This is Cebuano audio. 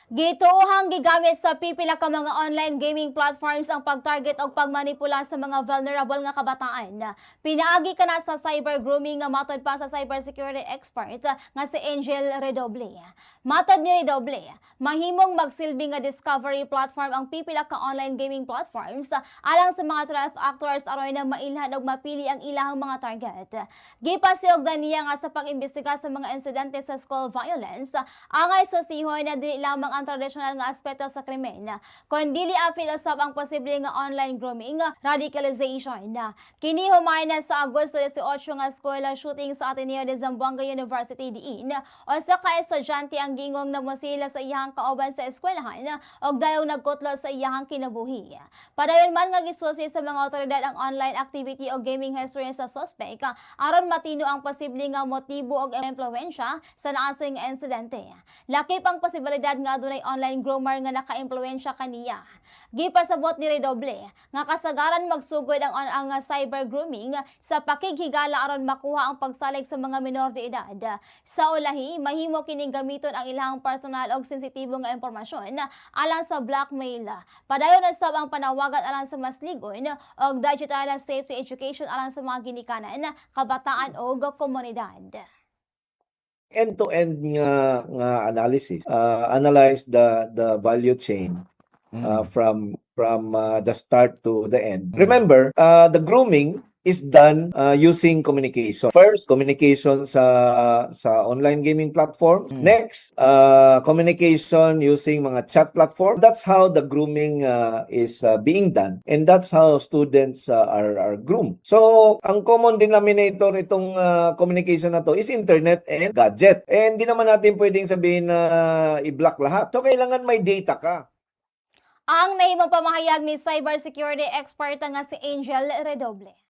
Gituohang gigamit sa pipila ka mga online gaming platforms ang pag-target og pagmanipula sa mga vulnerable nga kabataan. Pinaagi kana sa cyber grooming nga matod pa sa cybersecurity expert nga si Angel Redoble. Matod ni Redoble, mahimong magsilbi nga discovery platform ang pipila ka online gaming platforms alang sa mga threat actors aron na mailhan og mapili ang ilahang mga target. Gipasiugdan niya nga sa pag-imbestiga sa mga insidente sa school violence, angay susihon na dili lamang ang tradisyonal nga aspeto sa krimen, kundi apil usab ang posible nga online grooming, radicalization. Kini human sa Agosto 18 nga school shooting sa Ateneo de Zamboanga University diin usa ka estudyante ang giingong namusil sa iyahang kauban sa eskwelahan og dayong nagkutlo sa iyahang kinabuhi. Padayon man nga gisusi sa mga otoridad ang online activity o gaming history sa suspect aron matino ang posible nga motibo og impluwensya sa naasoy nga insidente. Lakip ang posibilidad nga adunay online groomer nga naka-impluwensya kaniya. Gipasabot ni Redoble nga kasagaran magsugod ang cyber grooming sa pakighigala aron makuha ang pagsalig sa mga minor de edad. Sa ulahi, mahimo kining gamiton ang ilang personal og sensitibo nga impormasyon alang sa blackmail. Padayon usab ang panawagan alang sa mas ligon og digital safety education alang sa mga ginikanan, kabataan og komunidad. End-to-end nga analysis, analyze the value chain from the start to the end. Remember, the grooming is done using communication. First, communication sa online gaming platform. Next, communication using mga chat platform. That's how the grooming is being done and that's how students are groomed. So, ang common denominator itong communication na to is internet and gadget. And hindi naman natin pwedeng sabihin na i-block lahat. So, kailangan may data ka. Ang nahimong pamahayag ni cybersecurity expert nga si Angel Redoble.